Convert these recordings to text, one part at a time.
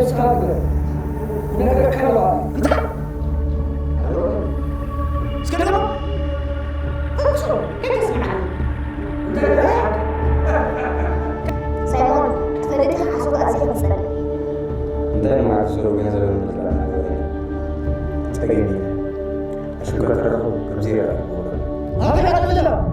እስከ ደሞ እስከ ደሞ ሳይሞን፣ ፈለጥካ ሓሶት ኣዝዩ ከስጠል። እንታይ ማለት ስለ ገንዘብ ንምጥላብ ነገር ጸገም የለን። ኣሽከር ተረኽቡ ከምዚ ይረኣይ። ኣበይ ኣበይ ኣበይ።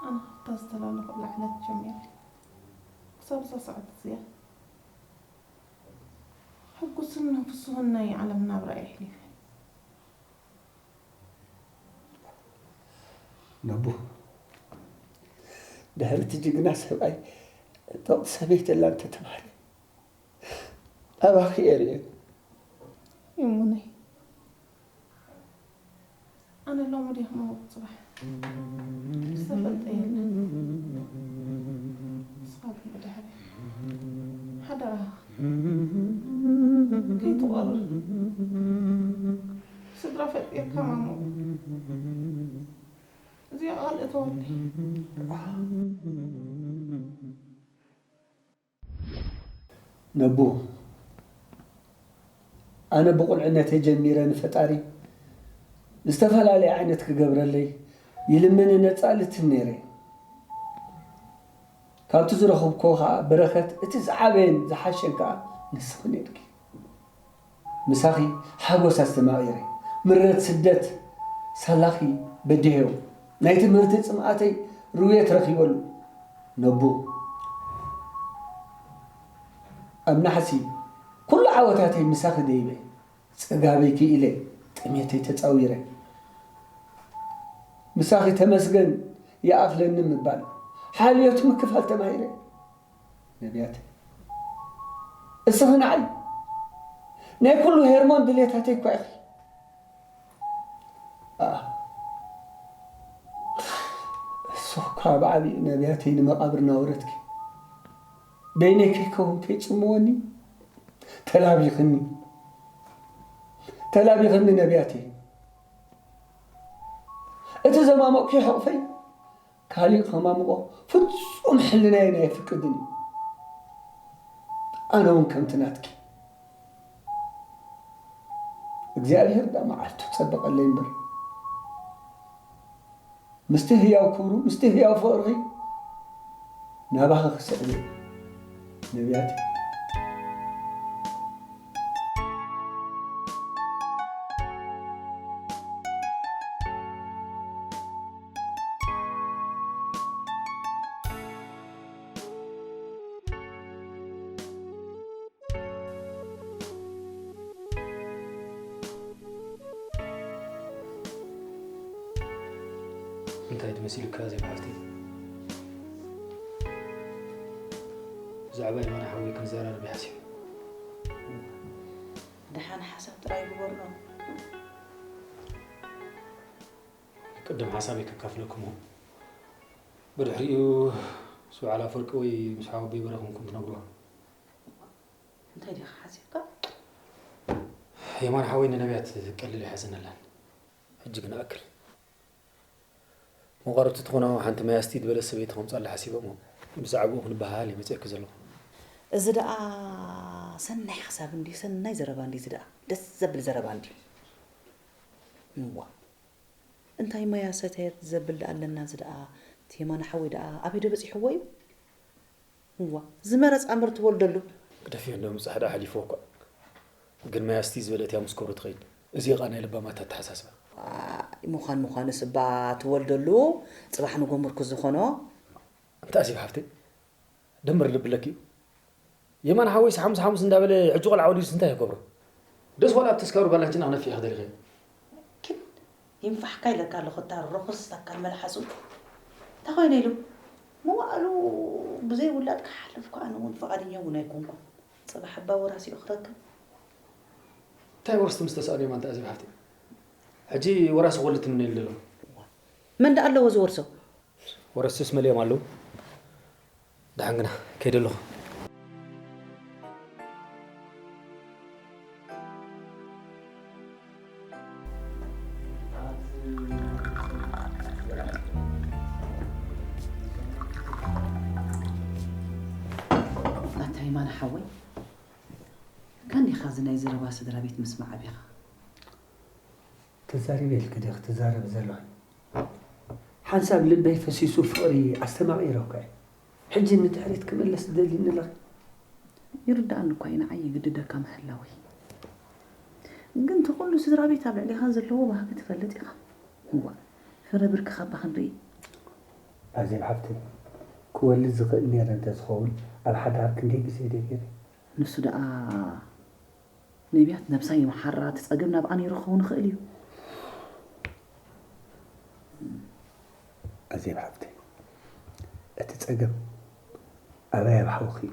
ኣነ ካብታ ዝተላለኹላ ዕለት ጀሚረ ክሳብ እዛ ሰዓት እዚኣ ሕጉስን ፍሱህን ናይ ዓለም ናብራ እየ ኣሕሊፈ። ነቦ፣ ድሕሪ እቲ ጅግና ሰብኣይ ጥቕቲ ሰበይቲ ኣላ እንተተባህለ ኣባኺ እየ ርእየ። ይሙነይ፣ ኣነ ሎሚ ድየ ክመውት ጽባሕ ዝተፈልጠ የለን። ንስኻ ግን ብድሕሪ ሓደራኻ ከይትቖርር ስድራ ፈጢርካ ማሞ እዚኣ ቃል እተወኒ። ነቡ፣ ኣነ ብቑልዕነተይ ጀሚረ ንፈጣሪ ዝተፈላለየ ዓይነት ክገብረለይ ይልምንን እጻልትን ነይረ። ካብቲ ዝረኸብክዎ ኸኣ በረኸት እቲ ዝዓበየን ዝሓሸን ከኣ ንስኺ ነይርኪ። ምሳኺ ሓጎስ ኣስተማቒረ፣ ምረት ስደት ሳላኺ በዲሄዮ፣ ናይ ትምህርቲ ጽምኣተይ ርውየት ረኺበሉ። ነቡ፣ ኣብ ናሕሲ ኩሉ ዓወታተይ ምሳኺ ደይበ፣ ጽጋበይ ክኢለ፣ ጥሜተይ ተጻዊረ። ምሳኺ ተመስገን ይኣኽለኒ ምባል፣ ሓልዮት ምክፋል ተማሂረ። ነብያተይ፣ እስኺ ንዓይ ናይ ኩሉ ሄርሞን ድሌታተይ እኳ ኢኺ። ኣኣ፣ እሱ እኳ ብዓቢኡ ነብያተይ ንመቓብር እናወረድኪ በይነይ ከይከውን ከይጽምወኒ ተላቢኽኒ፣ ተላቢኽኒ ነብያተይ። እቲ ዘማሞቕኪ ሕቑፈይ ካሊእ ከማምቖ ፍጹም ሕልናየን ኣይፍቅድን እዩ። ኣነ እውን ከምቲ ናትኪ እግዚኣብሔር ዳ መዓልቱ ጸበቐለይ እምበር፣ ምስቲ ህያው ክብሩ፣ ምስቲ ህያው ፍቕርኺ ናባኺ ክስዕብ እየ ነብያተይ። እንታይ ድመሲሉካ ዜብ ሓፍተይ? ብዛዕባ የማነ ሓወይ ክንዘራረብ ይሓስብ። ደሓን ሓሳብ ጥራይ ግበርኖ። ቅድም ሓሳበይ ከካፍለኩም እሞ፣ ብድሕሪኡ ስብዓል ኣፈወርቂ ወይ ምስ ሓወቦይ በረኸ ኮንኩም ትነግርዋ። እንታይ ዲኻ ሓሲብካ? የማነ ሓወይ ንነብያት ቀሊል ኣይሓዘነላን። ሕጂ ግን ኣክል። መቋርብቲ ትኾና ሓንቲ መያስቲ ዝበለት ሰበይቲ ከምጻላ ሓሲበ እሞ፣ ብዛዕባኡ ክንበሃሃል እየ መጺአኪ ዘለኹ። እዚ ደኣ ሰናይ ሓሳብ እንድዩ፣ ሰናይ ዘረባ እንድዩ፣ እዚ ደኣ ደስ ዘብል ዘረባ እንድዩ። እዋ፣ እንታይ መያ ሰተየት ዘብል ደኣ ኣለና፣ እዚ ደኣ እቲ የማነ ሓወይ ደኣ ኣበይ ዶ በጺሕዎ እዩ? እዋ፣ ዝመረጻ እምበር ትወልደሉ። ግደፍዮ እንዶ ምብጻሕ ደኣ ሓሊፍዎ እኳ። ግን መያስቲ ዝበለት እያ ምስ ክብሩ ትኸይድ። እዚ ኸኣ ናይ ለባማት ኣተሓሳስባ። ኣይ፣ ምዃን ምዃንስ እባ ትወልደሉ፣ ጽባሕ ንጎ ምርኩስ ዝኾኖ። ኣንታ ኣዜብ ሓፍተይ፣ ደምር ልቢ ኣለኪ እዩ። የማን ሓወይስ ሓሙስ ሓሙስ እንዳበለ ሕጂ ቆልዓ ወሊዱስ እንታይ ይገብሮ? ደስ ዋላ ኣብ ተስካሩ ባላንቺና ክነፍሕ ክደሊኸ? ግን ይንፋሕካ ኢለካ ኣለኹ፣ እታ ርኹስ ኣካል መልሓሱ። እንታይ ኮይነ ኢሉ? መዋእሉ ብዘይ ውላድ ክሓልፍ እኳ ኣነ እውን ፍቓደኛ እውን ኣይኮንኩን። ጽባሕ ኣባ ወራሲኡ ክረክብ። እንታይ ወርስቲ ምስ ተሳእኑ እዮም ኣንታ ኣዜብ ሓፍተይ? ሕጂ ወራሲ ክወልድ ትምነየሉ ዘለኹ። መን ደኣ ኣለዎ ዝወርሶ? ወረስቲስ መሊኦም ኣለዉ። ደሓን ግና፣ ከይደ ኣለኹ። ኣታ የማነ ሓወይ፣ ካን ዲኻ እዚ ናይ ዘረባ ስድራ ቤት ምስማዕ ኣቢኻ? ተዛሪበ ኢልኪ ዲኺ ትዛረቢ ዘለኺ? ሓንሳብ ልበይ ፈሲሱ ፍቕሪ ኣስተማቒረ እኳ እየ። ሕጂ ንድሕሪት ክምለስ ትደልይኒ ኣለኺ? ይርድኣኒ እኳ እዩ፣ ንዓይ የግድደካ ምህላወይ። ግን እቲ ኩሉ ስድራ ቤት ኣብ ልዕሌኻ ዘለዎ ባህጊ ትፈልጥ ኢኻ። እዋእ፣ ፍረ ብርክኻ እባ ክንርኢ። ኣዜብ ሓፍተይ፣ ክወልድ ዝኽእል ነይረ እንተዝኸውን፣ ኣብ ሓዳር ክንደይ ግዜ ደይገይረ። ንሱ ደኣ ነብያት ነብሳ ይምሓራ፣ እቲ ጸገም ናብኣ ነይሩ ክኸውን ይኽእል እዩ። ኣዜብ ሓፍተይ፣ እቲ ጸገም ኣበይ ኣብ ሓውኺ እዩ።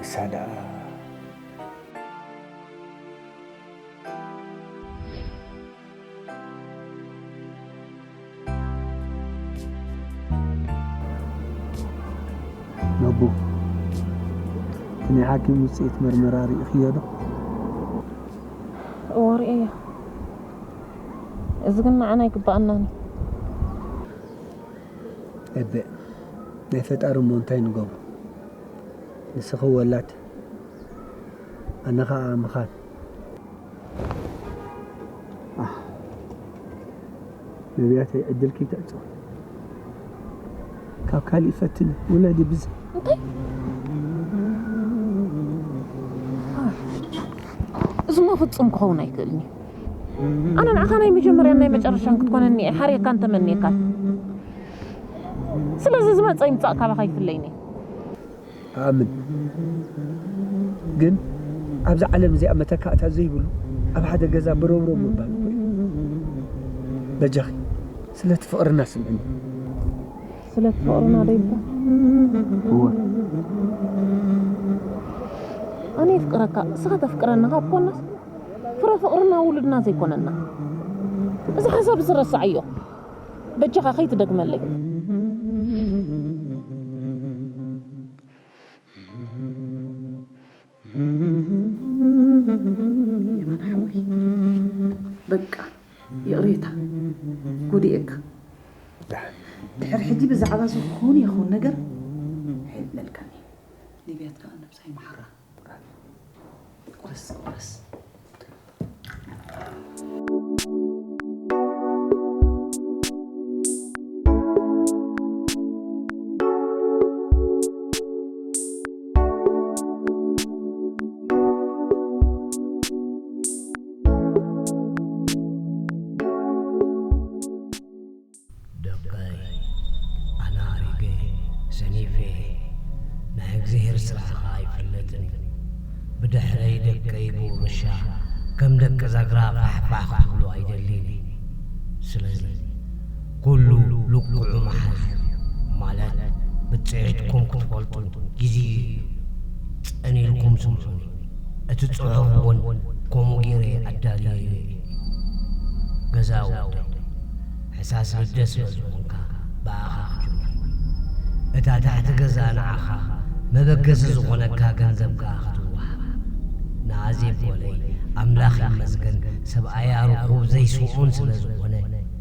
ንሳ ደኣ ነቡ፣ እቲ ናይ ሓኪም ውጽኢት መርመራ ርኢኽዮ ዶ? እወ፣ ርእየዮ። እዚ ግን ንዓና ኣይግብኣናን እዩ። እበ፣ ናይ ፈጣሪ እሞ እንታይ ንገብሮ? ንስኺ ወላድ፣ ኣነ ኸኣ ምኻን። ኣህ፣ ነብያተይ፣ ዕድልኪ ተዕጽው። ካብ ካሊእ ፈትኒ፣ ውለዲ ብዝ- እንታይ? እዚማ ፍጹም ክኸውን ኣይክእልን እዩ። ኣነ ንዓኻ ናይ መጀመርያን ናይ መጨረሻን ክትኮነኒ እየ ሓርየካን ተመንየካን። ስለዚ ዝመጸ ይምጻእ ካባኻ ኣይፍለይን እየ። ኣኣምን። ግን ኣብዛ ዓለም እዚኣ መተካእታ ዘይብሉ ኣብ ሓደ ገዛ ብረውረው ምባል እኮ እዩ። በጃኺ፣ ስለቲ ፍቕርና ስምዕኒ። ስለቲ ፍቕርና ዶ ኢልካ? እወ። ኣነ የፍቅረካ፣ እስኻ ተፍቅረኒ ካብ ኮናስ፣ ፍረ ፍቕርና ውሉድና ዘይኮነና። እዚ ሓሳብ እዚ ረስዓዮ። በጃኻ ከይትደግመለይ። የማነ ሓወይ፣ በቃ ይቕሬታ፣ ጎዲኤካ። ድሕሪ ሕጂ ብዛዕባ ዝኾነ ይኹን ነገር ኣይብለልካን እየ። ነብያት ከኣ ነብሳ ይምሓራ። ቁረስ፣ ቁረስ። ደቀይ፣ ኣነ ኣሪገ ሰኒፈ፣ ናይ እግዚኣብሔር ስራሕ ኸኣ ኣይፍለጥን እዩ። ብድሕረይ ደቀይ ብውርሻ ከም ደቂ ዛግራ ፋሕፋሕ ክትብሉ ኣይደልን እየ። ስለዚ፣ ኩሉ ልክዑ መሓዝ እዩ። ማለት፣ ብጽዒትኩም ክትፈልጡ ግዜ እዩ። ጸኒልኩም ስምዑኒ። እቲ ጽሑፍ እውን ከምኡ ገይረ ኣዳልየዮ እየ። ገዛ ወደይ፣ ሕሳስ ልደት ስለ ዝኾንካ ብኣኻ ክጅምር። እታ ታሕቲ ገዛ ንዓኻ መበገሲ ዝኾነካ ገንዘብ ከኣ ክትወሃብ። ንኣዜብ ጓለይ ኣምላኽ ይመስገን ሰብኣያ ርኹብ ዘይስኡን ስለ ዝኾነ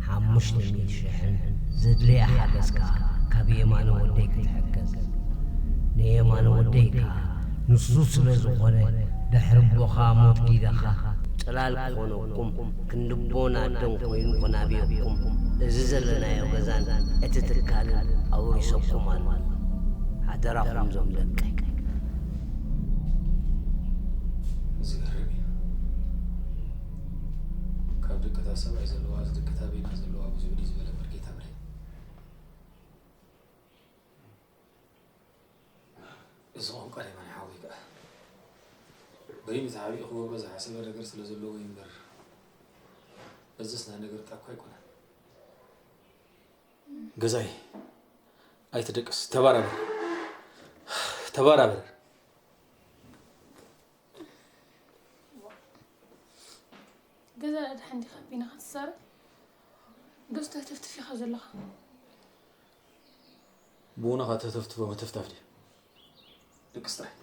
ሓሙሽተ ሚእቲ ሽሕን ዘድልያ ሓገዝ ከኣ ካብ የማነ ወደይ ክትሕገዝ። ንየማነ ወደይ ከኣ ንሱ ስለ ዝኾነ ድሕሪ ኣቦኻ ሞት ጊደኻ ጽላል ክኾነኩም ክንዲ ኣቦን ኣደን ኮይኑ ክናብየኩም እዚ ዘለናዮ ገዛን እቲ ትካልን ኣውሪሰኩም ኣሎ። ሓደራኹም ዞም ደቀይ። ዝገርም እዩ። ካብ ደቅታ ሰብኣይ ዘለዋ ዝደቅታ ቤና ዘለዋ ብዙሕ ድዩ ዝበለ መርጌታ ብርሄን። እዚ ቋንቋ ደማ ናይ ሓወይ ከኣ በይኑ ተሓቢኡ ክገብሮ ዝሓሰበ ነገር ስለ ዘለዎ እዩ እምበር እዝስ ናይ ነገር ጣኳ ኣይኮነን። ገዛይ ኣይትደቅስ፣ ተባራበር ተባራበር። ገዛ ደሓን ዲኻ ቢና ክትዛረብ? ዶስ ተህተፍትፍ ኢኻ ዘለኻ? ብኡና ኸዓ ተህተፍትፎ መተፍታፍ ድዩ? ደቅስ ጥራይ።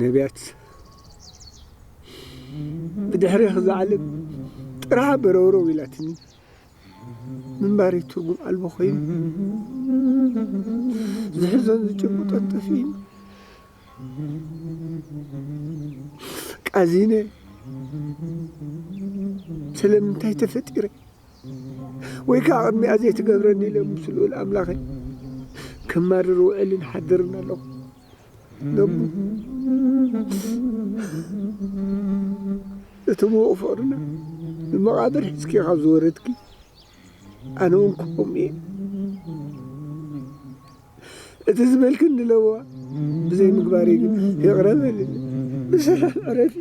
ነቢያት ብድሕሬኺ ዝዓለም ጥራ በረውረው ኢላትኒ። ምንባረይ ትርጉም ኣልቦ ኮይኑ ዝሕዞን ዝጭብጦን ጠፊእኒ። ቃዚነ ስለምንታይ ተፈጢረ? ወይ ከዓ ቅድሚኣ ዘይትገብረኒ ኢለ ምስ ልኡል ኣምላኸይ ከማርር ውዕልን ሓድርን ኣለኹ። ነቡ እቲ ምዉቕ ፍቕርና ንመቓብር ሒዝኪ ካብ ዝወረድኪ ኣነ እውን ከምኡ እየ። እቲ ዝበልክኒ ለበዋ ብዘይ ምግባረይ ግን ይቕረ በልኒ። ብሰላም ዕረፊ።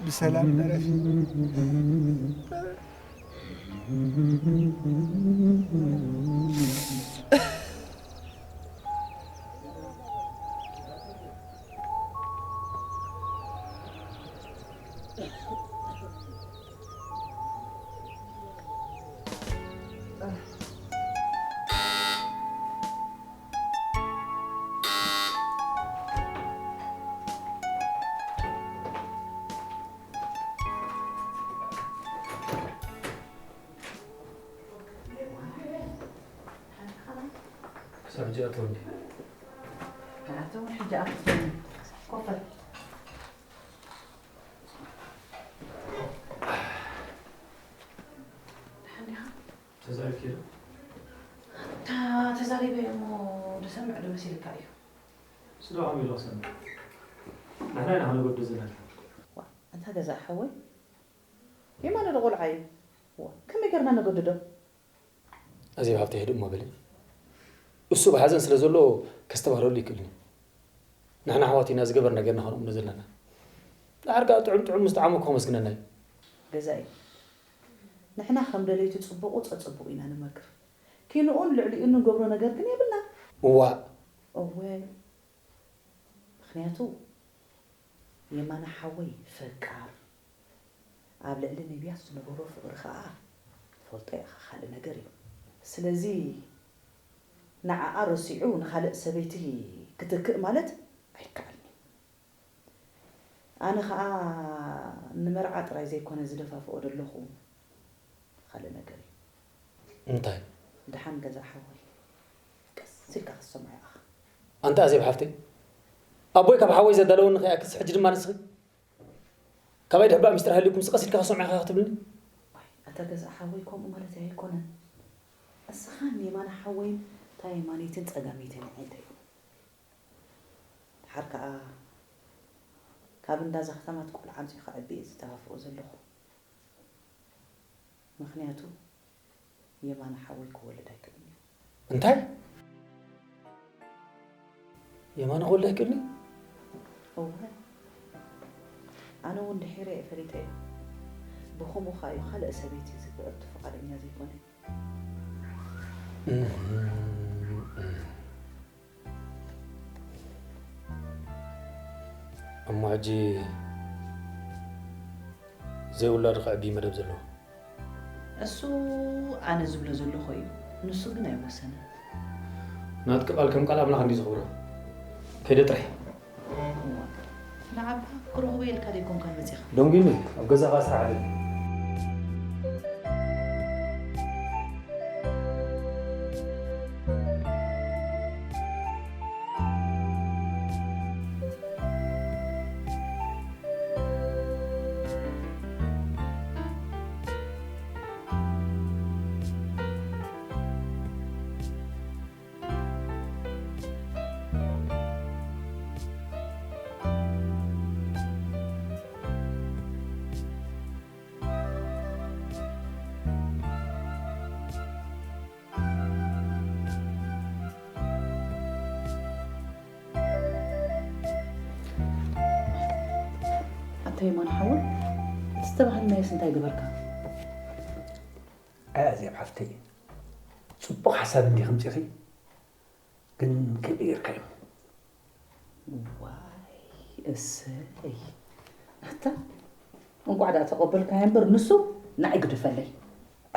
ብሰላም ዕረፊ። ክሳብ ሕጂ ኣተወኒ። ኣቶ ሕጂ ኣቶ ኮፈል። ደሓን ዲኻ? ተዛሪብኪ ዶ? እታ ተዛሪበ እሞ ዝሰምዕ ዶ መሲልካ እዩ? ስለ ከመይ ኢሉ ክሰምዕ? ንሕና ኢና ከነገዶ ዘለና። ዋ፣ ኣንታ ገዛ ሓወይ፣ የማነ ዶ ቆልዓ እዩ? ዋ፣ ከመይ ጌርና ነገድዶ? ኣዜብ ሃብተይ ህድእ እሞ በሊ። እሱ ብሓዘን ስለ ዘሎ ከስተባህለሉ ይክእልን እዩ። ንሕና ኣሕዋት ኢና ዝገበርና ጌርና ከነእምኖ ዘለና። ደሓር ከኣ ጥዑም ጥዑም ምስ ጠዓመኩ ከመስግነና እዩ። ገዛኢ፣ ንሕና ከም ደለይቲ ጽቡቑ ጸጽቡቑ ኢና ንመክር። ኪንኡን ልዕሊኡን ንገብሮ ነገር ግን የብልና። እዋእ! እወ፣ ምኽንያቱ የማነ ሓወይ ፈቃር፣ ኣብ ልዕሊ ነቢያት ዝነበሮ ፍቕሪ ኸኣ ትፈልጦ ኢኻ፣ ካልእ ነገር እዩ። ስለዚ ንዓኣ ረሲዑ ንኻልእ ሰበይቲ ክትክእ ማለት ኣይከኣልን እዩ። ኣነ ኸኣ ንመርዓ ጥራይ ዘይኮነ ዝደፋፍኦ ዘለኹ፣ ካልእ ነገር እዩ። እንታይ? ደሓን ገዛ ሓወይ፣ ቀስ ኢልካ ክትሰምዖ ኢኻ። ኣንታ ኣዜብ ሓፍተይ፣ ኣቦይ ካብ ሓወይ ዘዳለወኒ ከይኣክስ ሕጂ ድማ ንስኺ? ካባይ ድሕባ ሚስጥር ሃልዩኩም ስቀስ ኢልካ ክሰምዖ ኢኻ ክትብልኒ? ዋይ፣ ኣታ ገዛ ሓወይ ከምኡ ማለት ኣይኮነን። እስኻን የማነ ሓወይን እታ የማነይትን ጸጋመይትን ኣዒንተይ ኢኹም። ድሓር ከኣ ካብ እንዳ ዘኽተማት ቆልዓ ኣምጺኡ ከዕቢ እየ ዝጠፋፍኦ ዘለኹ። ምኽንያቱ የማነ ሓወይ ክወልድ ኣይክእልን እዩ። እንታይ? የማነ ክወልድ ኣይክእልን እዩ? እወ። ኣነ እውን ድሒረ እየ ፈሊጠዮ። ብኸምኡ ኸኣ እዩ ካልእ ሰበይቲ ዝብዕቱ ፍቓደኛ ዘይኮነ። እህ፣ እህ። እሞ ሕጂ ዘይውላዱ ከዕቢ መደብ ዘለዎ? እሱ ኣነ ዝብሎ ዘለኹ እዩ። ንሱ ግን ኣይወሰነን። ናትኪ ቃል ከም ቃል ኣምላኽ እንድዩ ዘኽብሮ። ከይደ ጥራሕ። እዋ፣ ንዓባ ክረኽቦ ኢልካ ደይኮንካ መጺኻ? ደንጒኒ፣ ኣብ ገዛኻ ስራሕ ኣለ። ኣታ የማነ ሓወይ፣ እቲ ዝተባህልናዮስ እንታይ ገበርካ? ኣይ ኣዜብ ሓፍተይ፣ ጽቡቕ ሓሳብ እንዲኺ ኣምጺእኺ፣ ግን ከመይ ጌርካዮም? ዋይ፣ እሰይ። ኣታ፣ እንቋዕ ደኣ ተቐበልካዮ እምበር፣ ንሱ ንዓይ ግደፈለይ።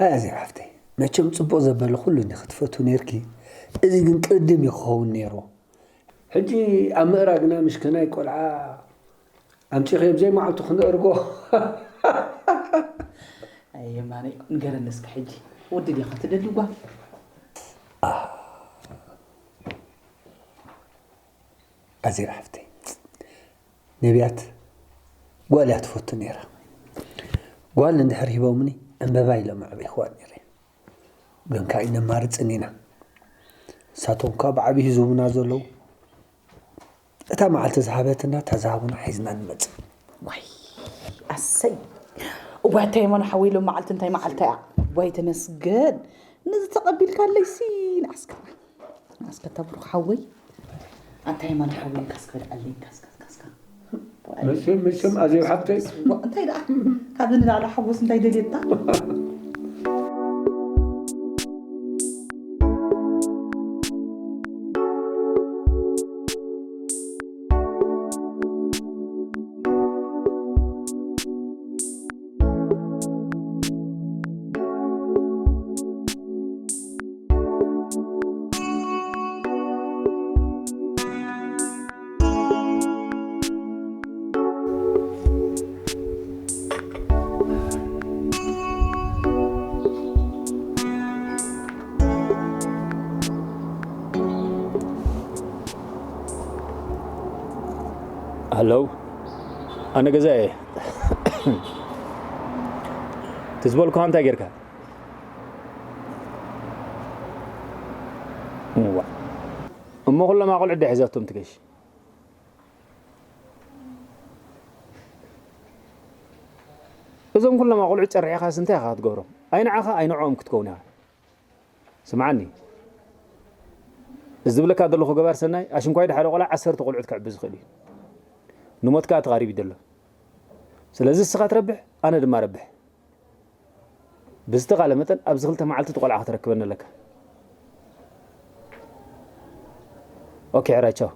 ኣይ ኣዜብ ሓፍተይ፣ መቸም ጽቡቕ ዘበለ ኩሉ እንዲኺ ትፈትዊ ኔርኪ፣ እዚ ግን ቅድም እዩ ክኸውን ኔርዎ። ሕጂ ኣብ ምእራግና ምሽከናይ ቆልዓ ኣምጺእኺ ኣብ ዘይመዓልቱ ክነእርጎ። ኣየ ማነይ፣ ንገረኒ እስከ ሕጂ፣ ወዲ ዲኻ ትደሊ ጓል? ኣዜብ ሓፍተይ፣ ነቢያት ጓል እያ ትፈቱ ነይራ። ጓል እንድሕር ሂቦምኒ ዕምበባ ኢሎም ኣዕቢኽዋ ነይረ። ግን ከኣ ኣይነማርጽን ኢና። ንሳቶም ከኣ ብዓቢ ሂዞምና ዘለዉ። እታ መዓልቲ ዝሃበትና፣ እታ ዝሃቡና ሒዝና ንመጽእ። ዋይ፣ ኣሰይ። እዋይ፣ ኣታ የማነ ሓወይ፣ ሎም መዓልቲ እንታይ መዓልታ እያ? ዋይ፣ ተመስገን። ነዚ ተቐቢልካለይሲ፣ ንዓስካ። ንዓስካ፣ እታ ብሩኽ ሓወይ። ኣታ የማነ ሓወይ፣ ካስካ፣ ወድዓለይ፣ ካስካ፣ ካስካ። መቸም፣ መቸም፣ ኣዜብ ሓፍተይ። ዋ፣ እንታይ ደኣ? ካብዚ ንላዕሊ ሓጎስ እንታይ ደልየታ? ሃሎ፣ ኣነ ገዛ እየ። እቲ ዝበልኩኻ እንታይ ጌርካ? እዋ። እሞ ኩሎም ኣቑልዑ ዶ ሒዛቶም ትገሽ? እዞም ኩሎም ኣቑልዑ ጨሪሕኻስ እንታይ ኢኻ ክትገብሮም? ኣይ ንዓኻ ኣይ ንዕኦም ክትከውን ኢኻ። ስምዓኒ፣ እዚ ዝብለካ ዘለኹ ገባር ሰናይ፣ ኣሽንኳይዶ ሓደ ቆልዓ ዓሰርተ ቆልዑት ከዕቢ ዝኽእል እዩ። ንሞት ከኣ ተቓሪቡ እዩ ዘሎ። ስለዚ ንስኻ ትረብሕ፣ ኣነ ድማ ረብሕ። ብዝተኻለ መጠን ኣብዚ ክልተ መዓልቲ እቲ ቆልዓ ከተረክበኒ ኣለካ። ኦኬ፣ ሕራይ፣ ቻው።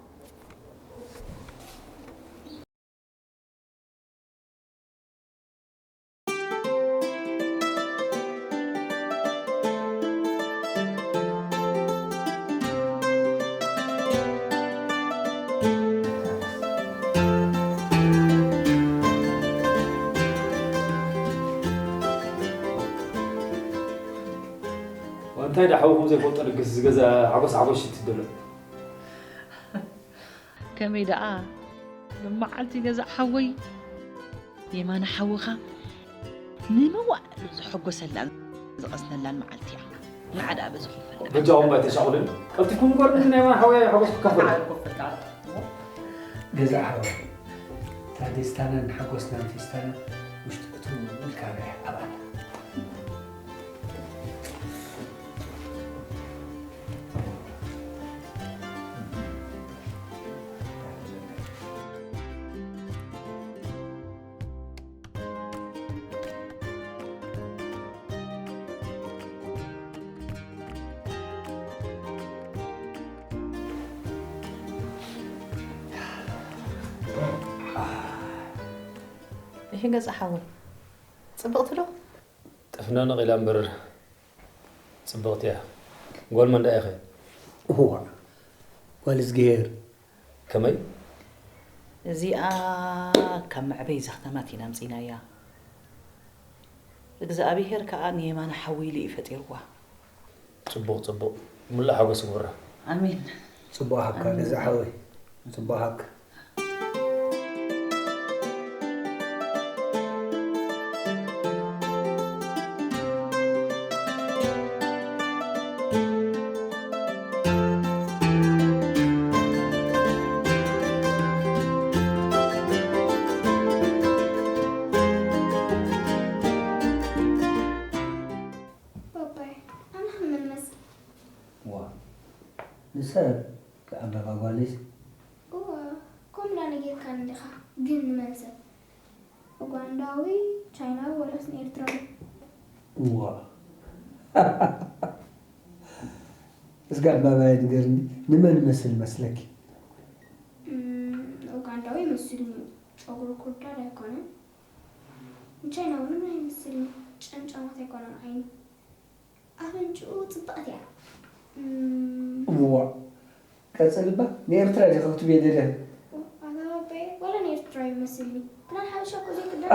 እንታይ ደኣ ሓውኹም ዘይፈልጦ ድግስ ዝገዛ ሓጎስ ሓጎስ ሽት ይደሎ። ከመይ ደኣ? መዓልቲ ገዛ ሓወይ። የማነ ሓውኻ ንመዋእሉ ዝሐጎሰላን ዝቐስነላን መዓልቲ እያ። ንዓ ደኣ በዚ ክፈል ደኣ። በጃኹም ኣይተሻቑልን። ቀልጢፍኩም እምበር ናይ የማነ ሓወይ ሓጎስ ክካፈል። ገዛ ሓወይ፣ እታ ደስታናን ሓጎስናን ፌስታና ውሽጢ እትው ኢልካ ርኣያ ኣብኣ ኣላ። እሂ ገዛ ሓወይ፣ ጽብቕቲ ዶ? ጥፍንንቕ ኢላ እምበር ጽብቕቲ እያ። ጓል መን ደኣ ኢኺ? እዋእ፣ ጓል እዝግሄር። ከመይ? እዚኣ ካብ መዕበይ እዛ ከተማ ኢና ኣምጺናያ። እግዚኣብሄር ከኣ ንየማነ ሓዊ ኢሉ እዩ ፈጢርዋ። ጽቡቕ፣ ጽቡቕ። ሙሉእ ሓጎስ ይግበራ። ኣሜን። ጽቡቕ ሃብካ ገዛ ሓወይ፣ ጽቡቕ ሃብካ። ባባይ፣ ኣነ ከም መን መስል? ዋ፣ ንሰብ ክዕምበባ ጓለይስ? እወ፣ ከምኡ ዳ ነጊርካኒ ዲኻ፣ ግን ንመን ሰብ? ኡጋንዳዊ፣ ቻይናዊ ወላስ ንኤርትራዊ? እዋ። እስከ ዕምባባየ ንገርኒ፣ ንመን እመስል መስለኪ? እም፣ ኡጋንዳዊ መሲሉኒ፣ ጨጉሩ ኩርዳድ ኣይኮነን። ንቻይናዊ እውን ኣይመስልኒ፣ ጨምጫማት ኣይኮነን ዓይኑ። ኣፍንጭኡ ጽብቕቲ እያ። እም፣ እዋ። ቀጽል እባ፣ ንኤርትራ ዲኻ ክትብየ ደልያ? ኣታ ባባየ፣ ዋላ ንኤርትራዊ ይመስልኒ። ክዳን ሓበሻ እኮ ዘይክደን።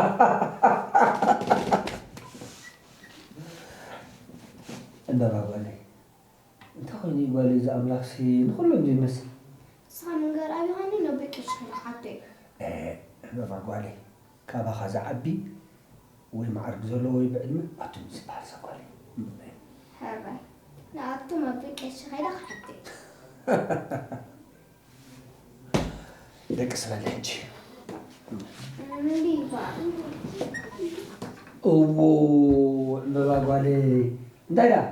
ዕምበባ ጓለይ፣ እንታይ ኮይኑ እዩ ጓለይ፣ እዚ ኣምላኽሲ ንኹሎም ዘይመስል? ንስኻ ምንጋር ኣቢኻኒ፣ ነቦይ ቀሺ ከይደ ክሓቶ እዩ። ኤ፣ ዕምበባ ጓለይ፣ ካባኻ ዝዓቢ ወይ መዓርግ ዘለዎ ወይ ብዕድመ ኣቱም ዝበሃል ሰብ ጓለይ። ሕራይ፣ ንኣቱም ኣቦይ ቀሺ ከይደ ክሓቶ እዩ። ደቂ ስበል ሕጂ። እንዲባ። እዎ፣ ዕምበባ ጓለይ፣ እንታይ ደኣ?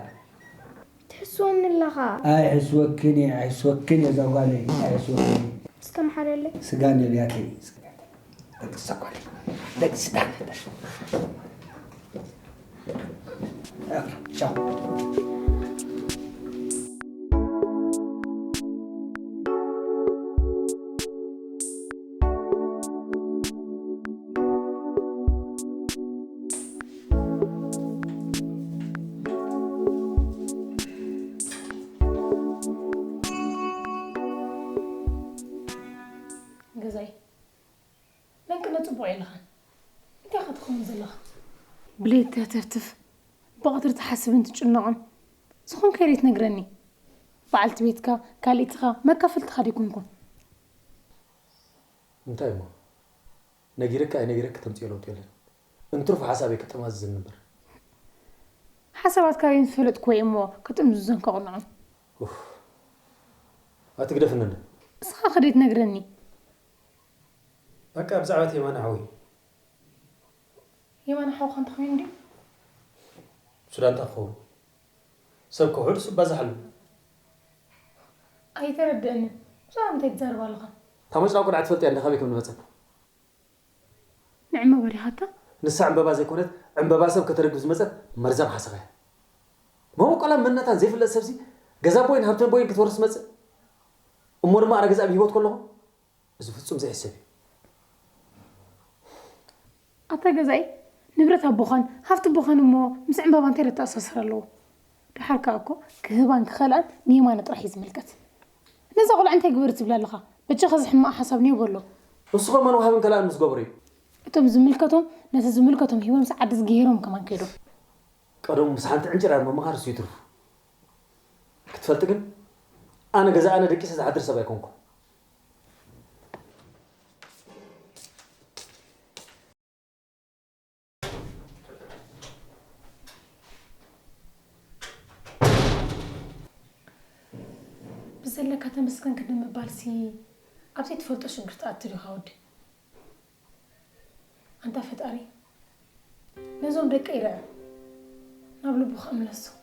ትሕስወኒ ኣለኻ። ኣይሕስወክን እየ፣ ኣይሕስወክን እየ፣ እዛ ጓለይ፣ ኣይሕስወክን እየ። እስከ መሓለለይ። ስጋ ነቢያተይ፣ ስጋ ነቢያተይ። ደቂ እዛ ጓለይ፣ ደቂ ስጋ ነቢያተይ። ኦኬ፣ ቻው። ገዛይ፣ ናይ ቅነ ጽቡቕ የለኻን። እንታይ ኢኻ ትኸውን ዘለኻ? ብለይቲ ተተፍትፍ፣ ብቐትሪ ትሓስብን ትጭነቕን። ዝኾንካዮ ዘይትነግረኒ። በዓልቲ ቤትካ፣ ካልኢትኻ፣ መካፈልትኻ ደይኮንኩን። እንታይ እሞ? ነጊረኪ ኣይነጊረኪ ተምጽኦ ለውጢ የለን። እንትርፎ ሓሳበይ ከጠማዝዝን እምበር። ሓሳባት ካበይ ዝፈለጥኩዎ እየ እሞ ከጥምዝዞን ከቕንዖን። ኡፍ። ኣትግደፍኒ እንደ። እስኻ ከ ደይትነግረኒ? በቃ ብዛዕባ እቲ የማነ ሓወይ። የማነ ሓውኻ እንታይ ኮይኑ ድዩ? ሱዳን እንታይ ክኸውን? ሰብ ከውሕድ ሱብ ባዛሓሉ። ኣይተረድእንን። ብዛዕባ እንታይ ትዛረብ ኣለኻ? እታ መጭራ ቆልዓ ትፈልጥያ እንደ ካበይ ከም ዝመጸት? ንዕምበባ ዲኻታ? ንሳ ዕምበባ ዘይኮነት፣ ዕምበባ ሰብ ከተረግብ ዝመጸት መርዛም ሓሰኻ እያ። መበቆላን መንነታን ዘይፍለጥ ሰብሲ ገዛ ኣቦይን ሃብቲ ኣቦይን ክትወርስ ትመጽእ? እሞ ድማ ኣነ ገዛ ኣብ ህይወት ከለኹ? እዚ ፍጹም ዘይሕሰብ እዩ። ኣታ ገዛኢ፣ ንብረት ኣቦኻን ሃፍቲ ኣቦኻን እሞ ምስ ዕምባባ እንታይ ዘተኣሳስር ኣለዎ? ደሓር ከኣ እኮ ክህባን ክኸልኣን ንየማነ ጥራሕ እዩ ዝምልከት። ነዛ ቆልዓ እንታይ ግበር ትብላ ኣለኻ? በጃኻ እዚ ሕማቕ ሓሳብ ኔው በሎ። እሱ ኸ መን ወሃብን ከልኣን ምስ ገበሮ እዩ? እቶም ዝምልከቶም ነቲ ዝምልከቶም ሂቦምስ ዓዲ ዝገይሮም ከማን ከይዶም። ቀደሙ ምስ ሓንቲ ዕንጭራር ምምኻር እሱ ይትርፉ። ክትፈልጢ ግን ኣነ ገዛ ኣነ ደቂሰ ዝሓድር ሰብ ኣይኮንኩን። ዘለካ ተመስገን ክንዲ ምባልሲ ኣብ ዘይትፈልጦ ሽግር ትኣቱ ዲኻ ወዲ? ኣንታ ፈጣሪ ነዞም ደቀይ ርኣ፣ ናብ ልቡ ከኣ ምለሶም።